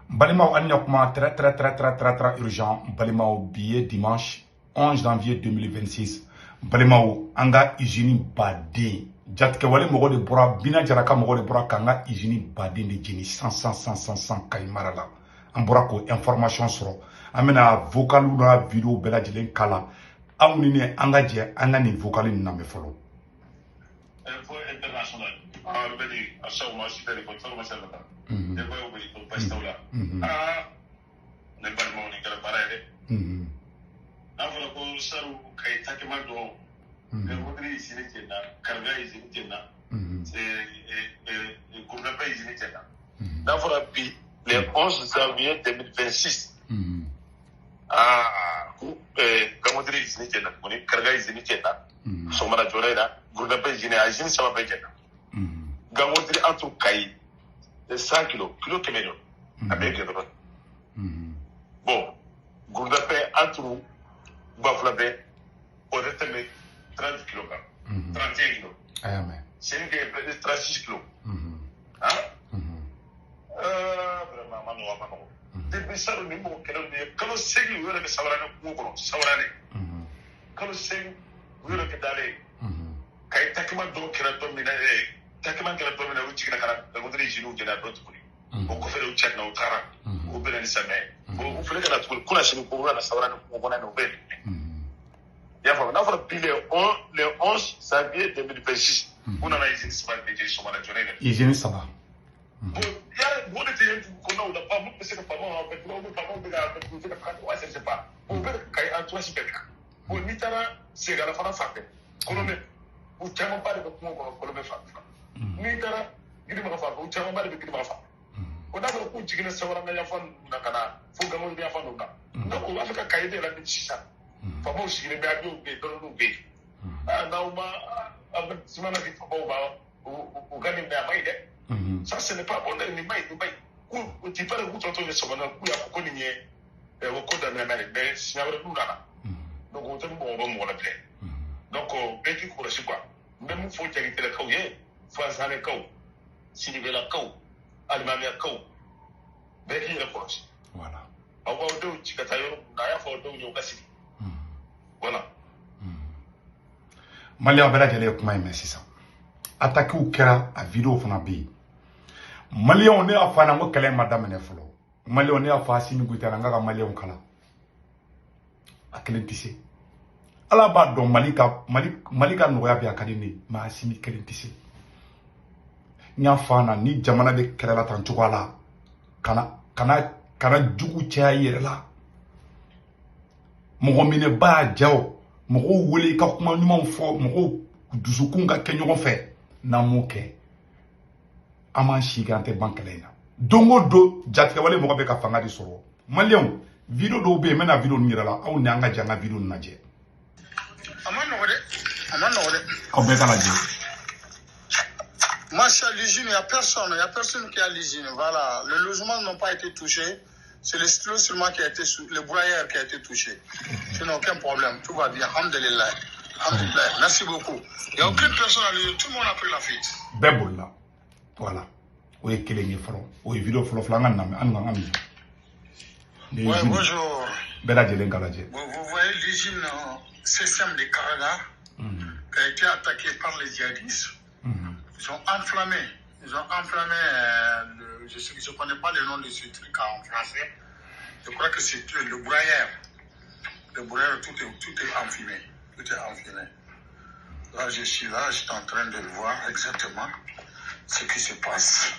Balimaw, an ɲakuma très très très très très très urgent. Balimaw, bi ye dimanche 11 janvier 2026. Balimaw, an ka usine baden jatigɛwale mɔgɔ de bɔra, Bina Jara ka mɔgɔ de bɔra k'an ka usine baden de jeni 100 100 100 100 100 Kayi mara la. An bɔra k'o information sɔrɔ. An bɛna vocal n'a vidéo bɛɛ lajɛlen kala. Aw ni ne, an ka jɛ an ka nin vocal nin lamɛn fɔlɔ. Info international. Ah, bɛ asaw ma si tɛ ko tɔɔrɔ ma se ka taa. Ne ba y'o bɛ ko basi t'aw la. Ah, ne balimaw, nin kɛra baara ye dɛ. N'a fɔra ko saru Kayi takima dɔn. Gangotiri usine cɛnna, Kariga usine cɛnna, Gournapɛ usine cɛnna. N'a fɔra bi le 11 janvier 2026. Ah, ko Gangotiri usine cɛnna tuguni, Kariga usine cɛnna. Sɔgɔmada joona in na, Gournapɛ usine, a usine saba bɛɛ cɛnna. Gangotiri entre Kayi 100 kilos, kilo 100 don. A bɛɛ kɛ dɔrɔn. Bon, Gournapɛ entre Bafulabɛ, o tɛ tɛmɛ 30 kilos kan. 31 kilos. A y'a mɛn. C'est que 36 kilos. Hein? Vraiment, a ma nɔgɔ, a ma nɔgɔ. Depuis salon ni mɔgɔ kɛlɛ ninnu ye kalo 8 u yɛrɛ bɛ sabanan kungo kɔnɔ, sabanan kalo 8 u yɛrɛ kɛ dalen ye. Kayi takima dɔw kɛra don min na, takima kɛra don min na, u jiginna ka na Gangotiri usine jɛnna dɔn tuguni. O kɔfɛ de u cɛnna, u taara. U bɛnna ni samiya ye. Bon, u fana ka na tuguni kunasini ko u nana sabanan kungo kɔnɔ yen, o bɛ yen. I y'a faamu, n'a fɔra bi le 11 janvier 2026, u nana usine saba de jeni sɔgɔmada joona in na. Usine saba. Bon, yala mɔgɔ de tɛ yen dugu kɔnɔnaw la, ba mun bɛ se ka faamaw fɛ, dɔw bɛ faamaw bɛ ka u bɛ se ka taga wa, je sais pas. O bɛ Kayi entourage bɛɛ kan. Bon, n'i taara Segala fana fan fɛ, Kɔlɔnbɛ, u camanba de bɛ kungo kɔnɔ Kɔlɔnbɛ fan fɛ. N'i taara Girimaga fan fɛ, u camanba de bɛ Girimaga fan fɛ. O n'a fɔra k'u jiginna Sawaranga yanfan ninnu na ka na fo Gangotiri yanfan ninnu na. Donc u b'a fɛ ka Kayi de lamini sisan. Faamaw sigilen bɛ, avion bɛ yen, dɔrɔnw bɛ yen. Ah, n'aw ma avertissement na di faamaw ma, u ka nin mɛn, a ma ɲi dɛ. Ça, ce n'est pas bon dɛ, nin ma ɲi, nin ma ɲi. K'u ti pare k'u tɔtɔ ye sɔgɔma, k'u y'a fɔ ko nin ye o ko daminɛ ye, mais siɲɛ wɛrɛ n'u nana. Donc o tɛ mɔgɔ bɔ mɔgɔ la bilen. Donc bɛɛ k'i kɔlɔsi quoi. N bɛ mun fɔ Jakitelakaw ye, Fansanɛkaw, Sidibelakaw, Alimamiyakaw, bɛɛ k'i yɛrɛ kɔlɔsi. Voilà. Aw b'aw denw ci ka taa yɔrɔ min na, a y'a fɔ aw denw ye u ka sigi. Voilà. Maliyɛnw bɛɛ lajɛlen ye kuma in mɛn sisan. Attaquew kɛra, a vidéo fana bɛ yen. Maliyɛnw, ne y'a fɔ a ɲɛna ko kɛlɛ in ma daminɛ fɔlɔ. Maliyɛnw, ne y'a fɔ Assimi Goïta la n k'a ka maliyɛnw kala. A kelen tɛ se. Ala b'a dɔn Mali ka Mali Mali ka nɔgɔya bi a ka di ne ye, mais Assimi kelen tɛ se. N y'a fɔ a ɲɛna ni jamana bɛ kɛlɛ la tan cogoya la, kana kana kana jugu caya i yɛrɛ la. Mɔgɔ minɛba y'a ja o, mɔgɔw wele i ka kuma ɲumanw fɔ, mɔgɔw dusukun ka kɛ ɲɔgɔn fɛ. N'an m'o kɛ, an b'an si kɛ an tɛ ban kɛlɛ in na. Don o don jatigɛwale mɔgɔ bɛ ka fanga de sɔrɔ. Maliyɛnw, vidéo dɔw bɛ yen, n bɛna vidéo ninnu yɛrɛ la, aw ni an ka jɛ an ka vidéo ninnu lajɛ. A ma nɔgɔ dɛ, a ma nɔgɔ dɛ. Aw bɛɛ ka lajɛ. Moi, je suis à l'usine, il n'y a personne, il n'y a personne qui est à l'usine. Voilà, les logements n'ont pas été touchés. C'est le stylo seulement qui a été, le broyeur qui a été touché. Sinon, aucun problème, tout va bien. Alhamdulillah. Alhamdulillah. Merci beaucoup. Il n'y a aucune personne à l'usine, tout le monde a pris la fuite. Bɛɛ bolila. Voilà. O ye kelen ye fɔlɔ. O ye vidéo fɔlɔ fɔlɔ, an ka lamɛn, an ka minɛ. Nin ye Ouais, usine. Bonjour. Bɛɛ lajɛlen ka lajɛ. Bon, vous voyez l'usine CCM de Karaga qui a été attaquée par les djihadistes. Ils ont enflammé. Ils ont enflammé, je ne connais pas le nom de ce truc en français. Je crois que c'est le broyeur. Le broyeur, tout est enfumé. Tout est enfumé. Là, je suis là, je suis en train de voir exactement ce qui se passe.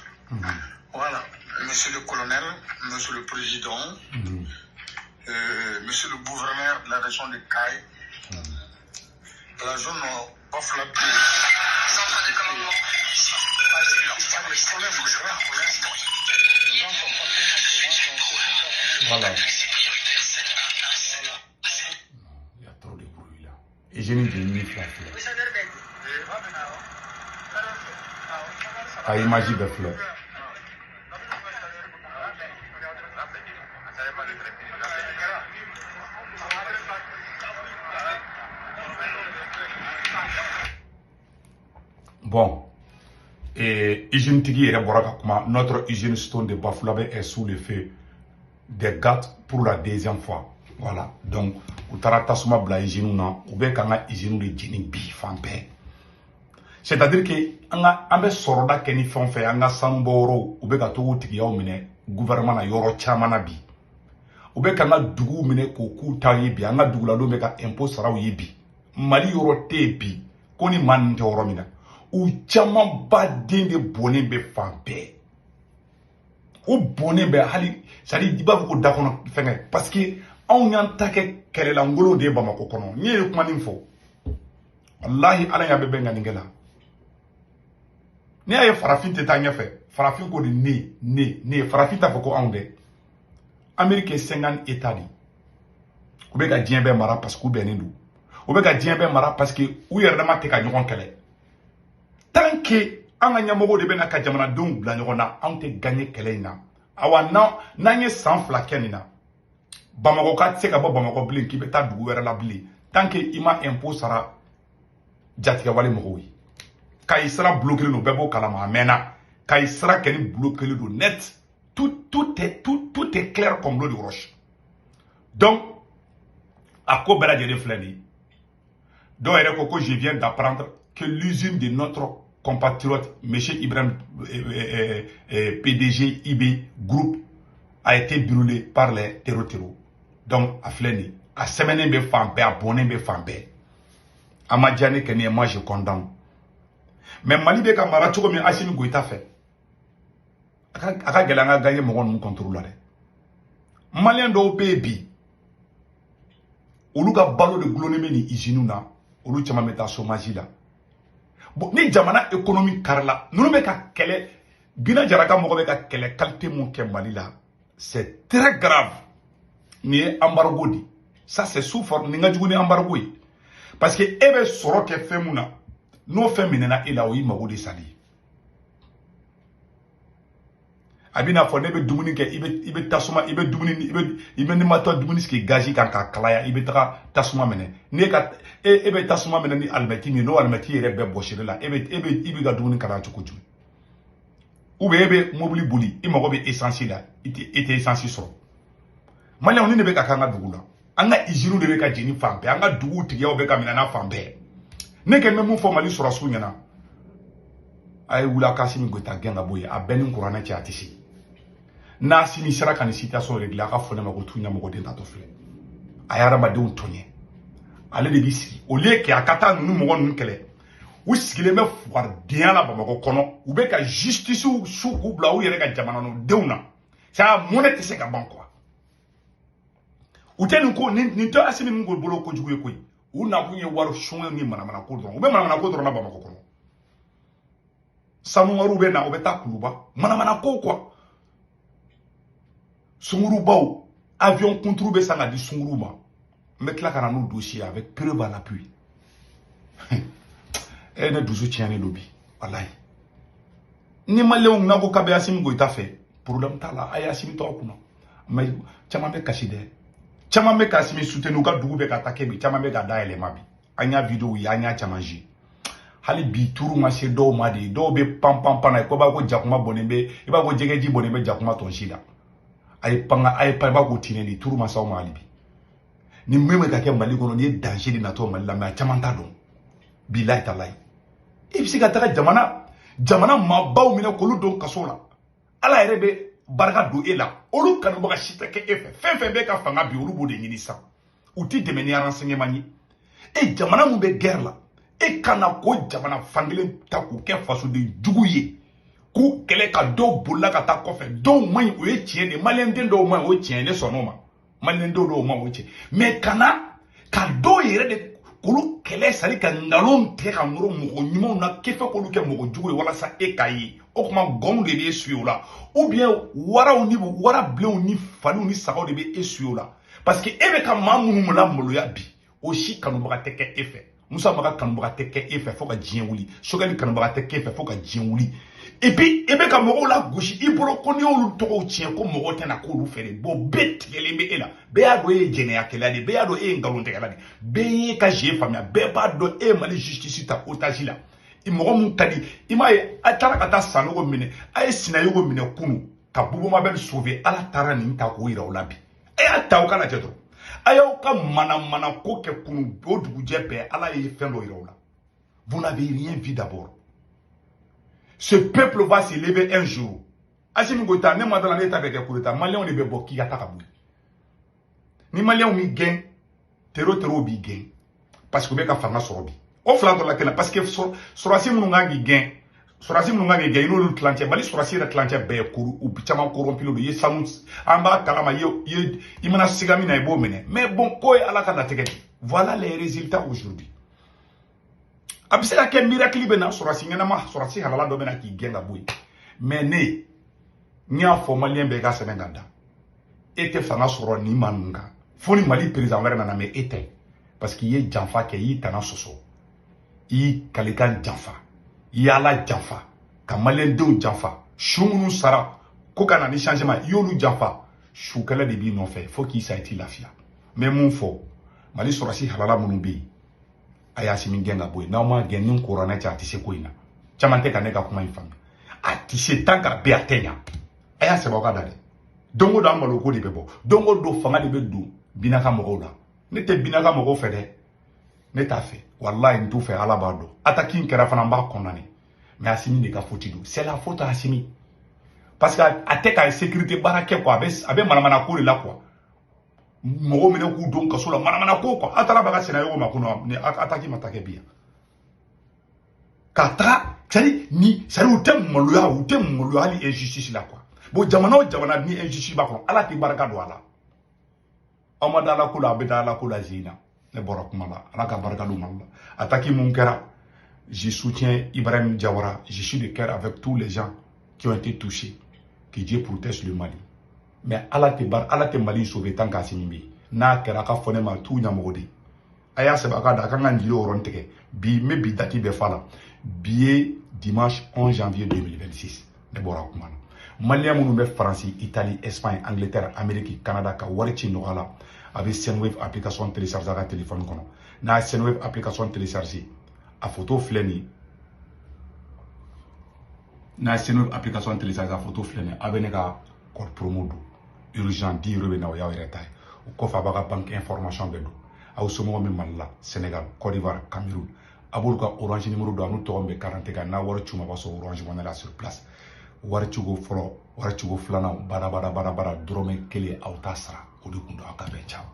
Voilà. Monsieur le colonel, monsieur le président, monsieur le gouverneur de la région de Caille, la zone Baflapé. Pas de problème, de grands problèmes. Les gens sont pas bien en ce moment, donc Voilà. Il y a trop de bruit là. Usine jeni fila filɛ. A image bɛɛ filɛ. Bon, Et usine tigi yɛrɛ bɔra ka kuma, notre usine Stone de Bafoulabé est sous le feu des gars pour la deuxième fois. Voilà, donc u taara tasuma bila usine na, u bɛ k'an ka usine de jeni bi fan bɛɛ. C'est-à-dire que an ka an bɛ sɔrɔda kɛ ni fɛn o fɛn ye, an ka sanu bɔyɔrɔw, u bɛ ka to k'u tigiyaw minɛ gouvernement na yɔrɔ caman na bi. U bɛ k'an ka duguw minɛ k'o k'u ta ye bi, an ka duguladenw bɛ ka impôt sara u ye bi. Mali yɔrɔ tɛ yen bi ko ni maa ninnu tɛ yɔrɔ min na. U camanba den de bɔnnen bɛ fan bɛɛ. U bɔnnen bɛ hali, c'est à dire i b'a fɔ ko da kɔnɔ fɛngɛ, parce que anw y'an ta kɛ kɛlɛlankolon de ye Bamakɔ kɔnɔ. N ye kuma nin fɔ, walahi Ala y'a bɛ bɛn ŋanikɛ la. N'i y'a ye farafin tɛ taa ɲɛfɛ, farafin ko de ne ne ne farafin t'a fɔ ko anw dɛ. Amérique ye 50 états de ye. U bɛ ka diɲɛ bɛɛ mara parce que u bɛnnen don. U bɛ ka diɲɛ bɛɛ mara parce que u yɛrɛ dama tɛ ka ɲɔgɔn kɛlɛ. Tant que an ka ɲɛmɔgɔw de bɛna ka jamanadenw bila ɲɔgɔn na, anw tɛ gagner kɛlɛ in na. Awa, n'an ye san 2 kɛ nin na, Bamakɔ ka tɛ se ka bɔ Bamakɔ bilen k'i bɛ taa dugu wɛrɛ la bilen tant que i ma impôt sara jatigɛwale mɔgɔw ye. Kayi sira bloqué don, bɛɛ b'o kalama a mɛnna. Kayi sira kɛni bloqué don net. Tout est clair comme l'eau de roche. Donc a ko bɛɛ lajɛlen filɛ nin ye. Dɔw yɛrɛ ko ko je viens d'apprendre que l'usine de notre compatriote monsieur Ibrahim PDG IB Group a été brûlée par les terros. Donc a filɛ nin ye, a sɛbɛnnen bɛ fan bɛɛ, a bɔnnen bɛ fan bɛɛ. A ma diya ne kɛ nin ye, moi je condamne. Mais Mali bɛ ka mara cogo min Assimi Goïta fɛ, a ka gɛlɛn an ka gagner mɔgɔ ninnu contre la dɛ. Maliyɛn dɔw bɛ yen bi, olu ka balo de gulonnen bɛ nin usine na, olu caman bɛ taa chômage la. Bon, ni jamana économie karila, ninnu bɛ ka kɛlɛ. Bina Jara ka mɔgɔ bɛ ka kɛlɛ qualité mun kɛ Mali la, c'est très grave. Nin ye embargo de, ça c'est sous forme, nin ka jugu ni embargo ye, parce que e bɛ sɔrɔ kɛ fɛn mun na, n'o fɛn minɛna e la, o y'i mago de sali ye. A b'i n'a fɔ ne bɛ dumuni kɛ, i bɛ tasuma, i bɛ dumuni, i bɛ ni ma taa dumuni sigi gazi kan k'a kalaya, i bɛ taga tasuma minɛ. N'e ka e bɛ tasuma minɛ ni alimɛti min ye, n'o alimɛti yɛrɛ bɛɛ bɔsir'i la, e bɛ e bɛ i b'i ka dumuni kalaya cogo jumɛn? Ou bien e bɛ mobili boli, i mago bɛ essence la, i tɛ essence sɔrɔ. Maliyɛnw, ni de bɛ ka k'an ka dugu la, an ka usines de bɛ ka jeni fan bɛɛ, an ka duguw tigiyaw bɛ ka minɛ n'a fan bɛɛ. Ne kɛ n bɛ mun fɔ Mali sɔrɔsiw ɲɛna? A ye wuli a ka Assimi Goïta gɛn ka bɔ yen. A bɛɛ ni kuranɛ cɛ, a tɛ se. N'Assimi sera ka nin situation régler, a ka fɔ ne ma ko tu ɲɛmɔgɔden tatɔ filɛ. A ye hadamadenw tɔɲɛ, ale de b'i sigi au lieu que a ka taa ninnu mɔgɔ ninnu kɛlɛ. U sigilen bɛ fugaridenya la Bamakɔ kɔnɔ, u bɛ ka justice su k'u bila u yɛrɛ ka jamanadenw na. C'est à mɔnɛ tɛ se ka ban quoi. U tɛ nin ko nin tɛ Assimi min bolo kojugu ye koyi. U nakun ye wari suɲɛ ni manamana ko dɔrɔn. U bɛ manamana ko dɔrɔn na Bamakɔ kɔnɔ. Sanu wariw bɛ na, u bɛ taa Kuluba, manamana ko quoi. Sungurubaw, avion kunturu bɛ san ka di sunguruw ma. N bɛ tila ka na n'o dossier avec preuve à l'appui. E, ne dusu tiɲɛnen don bi, walayi. Ni maliyɛnw n'a ko k'a bɛ Assimi Goïta fɛ, problème t'a la, a ye Assimi tɔgɔ kunna. Mais caman bɛ kasi dɛ, caman bɛ ka Assimi soutenir, u ka dugu bɛ ka taa kɛ bi, caman bɛ ka dayɛlɛma bi. An y'a vidéo ye, an y'a caman je. Hali bi turu ma se dɔw ma de, dɔw bɛ pan pan pan na ko b'a ko jakuma bɔnnen bɛ, i b'a ko jɛgɛji bɔnnen bɛ jakuma tɔnsi la. A ye pan, a ye pan, i b'a ko tinɛ de turu ma s'aw ma hali bi. Ni min bɛ ka kɛ Mali kɔnɔ, nin ye danger de natɔ Mali la, mais a caman t'a dɔn. Bilayi talayi, i bɛ se ka taga jamana maabaw minɛ k'olu don kaso la, Ala yɛrɛ bɛ barika don e la, olu kanubaga si tɛ kɛ e fɛ. Fɛn fɛn bɛ ka fanga bi, olu b'o de ɲini sisan. U ti dɛmɛ ni renseignement ye. E jamana mun bɛ guerre la, e kana k'o jamana fankelen ta k'u kɛ fasoden jugu ye, k'u kɛlɛ ka dɔw bolila ka taa kɔfɛ. Dɔw man ɲi, o ye tiɲɛ de ye. Maliyɛnden dɔw man ɲi, o ye tiɲɛ ye, ne sɔnn'o ma. Maliyɛnden dɔw man ɲi, o ye tiɲɛ. Mais kana ka dɔw yɛrɛ de k'olu kɛlɛ sari ka nkalon tigɛ ka nɔrɔ mɔgɔ ɲumanw na k'e k'olu kɛ mɔgɔ jugu ye walasa e k'a ye. O tuma gɔnw de b'e suye o la, ou bien waraw ni warabilenw ni faliw ni sagaw de bɛ e suye o la, parce que e bɛ ka maa minnu la maloya bi, o si kanubaga tɛ kɛ e fɛ. Musa Mara kanubaga tɛ kɛ e fɛ fo ka diɲɛ wuli. Sogɛli kanubaga tɛ kɛ e fɛ fo ka diɲɛ wuli. Et puis e bɛ ka mɔgɔw la gosi i bolo ko n'i y'olu tɔgɔw tiɲɛ ko mɔgɔw tɛna k'olu fɛ dɛ. Bon, bɛɛ tigɛlen bɛ e la, bɛɛ y'a dɔn e ye jɛnɛyakɛla de ye, bɛɛ y'a dɔn e ye nkalontigɛla de ye, bɛɛ y'e ka jeu faamuya, bɛɛ b'a dɔn e ye Mali justice ta otage la. Mɔgɔ mun ka di i m'a ye, a taara ka taa Sanogo minɛ, a ye Sinayogo minɛ kunu ka Bubu Mabel sauver. Ala taara nin ta k'o yira o la bi. A y'a ta o ka lajɛ dɔrɔn. A y'aw ka manamana ko kɛ kunu, o dugujɛ bɛɛ Ala ye fɛn dɔ yira o la. Vous n'avez rien vu d'abord. Ce peuple va se lever un jour. Assimi Goïta, ne ma dala ne ta bɛ kɛ coup d'état. Maliyɛnw de bɛ bɔ k'i ka taa ka bɔ yen. Ni maliyɛnw m'i gɛn, terro b'i gɛn. Parce que u bɛ ka fanga sɔrɔ bi. O fila dɔ la kelen, parce que sɔrɔdasi minnu kan k'i gɛn, sɔrɔdasi minnu kan k'i gɛn, i n'olu tilancɛ, Mali sɔrɔdasi yɛrɛ tilancɛ bɛɛ ye kuru, u caman corrompu don. I ye sanu, an b'a kalama, i ye i mana siga min na, i b'o minɛ. Mais bon, ko ye Ala ka latigɛ de. Voilà les résultats aujourd'hui. A bɛ se ka kɛ miracle bɛ na, sɔrɔdasi ɲɛnama, sɔrɔdasi halala dɔ bɛ na k'i gɛn ka bɔ yen. Mais ne, n y'a fɔ maliyɛn bɛɛ ka sɛbɛn ka da. E tɛ fanga sɔrɔ nin maa ninnu kan. Fo ni Mali président wɛrɛ nana, mais e tɛ. Parce que i ye janfa kɛ, i y'i tana sɔsɔ. I y'i kalikan janfa. I y'Ala janfa. Ka maliyɛndenw janfa. Su minnu sara ko ka na ni changement, i y'olu janfa. Sukɛlɛ de b'i nɔfɛ fo k'i sa, i t'i lafiya. N bɛ mun fɔ? Mali sɔrɔdasi halala minnu bɛ yen, a y'Asimi gɛn ka bɔ yen. N'aw ma gɛn ni kuranɛ cɛ, a tɛ se ko in na. Caman tɛ ka ne ka kuma in faamuya. A tɛ se tant qu'a bɛ a tɛ ɲa. A y'a sɛbɛn aw ka da dɛ. Don o don an maloko de bɛ bɔ. Don o don fanga de bɛ don Binaka mɔgɔw la. Ne tɛ Binaka mɔgɔw fɛ dɛ. Ne t'a fɛ. Walahi n t'u fɛ, Ala b'a dɔn. Attaque in kɛra fana, n b'a condamner. Mais Asimi de ka faute don. C'est la faute à Asimi. Parce que a tɛ ka sécurité baara kɛ quoi. A bɛ manamana ko de la quoi. Mɔgɔw minɛ k'u don kaso la, manamana ko quoi. A taara baga Sinayogo ma kɔnɔ, ni attaque ma ta kɛ bi yan. Ka taga, c'est-à-dire ni, c'est-à-dire u tɛ maloya, u tɛ maloya hali injustice la quoi. Bon, jamana o jamana ni injustice b'a kɔnɔ, Ala tɛ barika don a la. Aw ma da Ala ko la, a bɛ da Ala ko la zen na. Ne bɔra kuma la, Ala ka barika don Mali la. Attaque mun kɛra, je soutiens Ibrahim Diawara, je suis de cœur avec tous les gens qui ont été touchés. Que Dieu protège le Mali. Mais Ala tɛ bar, Ala tɛ Mali sauver tant qu'Assimi bɛ yen. N'a kɛra, a ka fɔ ne ma t'u ɲɛmɔgɔ de. A y'a sɛbɛn a ka da, a kan ka nin jiri yɔrɔnin tigɛ. Bi n bɛ bi date bɛɛ f'a la. Bi ye dimanche 11 janvier 2026. Ne bɔra kuma na. Maliyɛn minnu bɛ Faransi, Italie, Espagne, Angleterre, Amérique, Canada ka wari ci nɔgɔya la, a bɛ Sendwave application télécharger a ka téléphone kɔnɔ. N'a ye Sendwave application télécharger, a photo filɛ nin ye. N'a ye Sendwave application télécharger, a photo filɛ nin ye. A bɛ ne ka code promo don. Urgent 10 euros bɛ na, o y'aw yɛrɛ ta ye. O kɔfɛ, a b'a ka banque information bɛɛ don. Aw somɔgɔw bɛ Mali la, Sénégal, Côte d'Ivoire, Cameroun, a b'olu ka Orange numéro don, a n'u tɔgɔ bɛ carte kan. N'a wari c'u ma, a b'a sɔrɔ Orange Money la sur place. Wari cogo fɔlɔ, wari cogo filanan, bada bada bada bada, dɔrɔmɛ kelen aw t'a sara. O de kun don. Aw ka bɛn, ciao.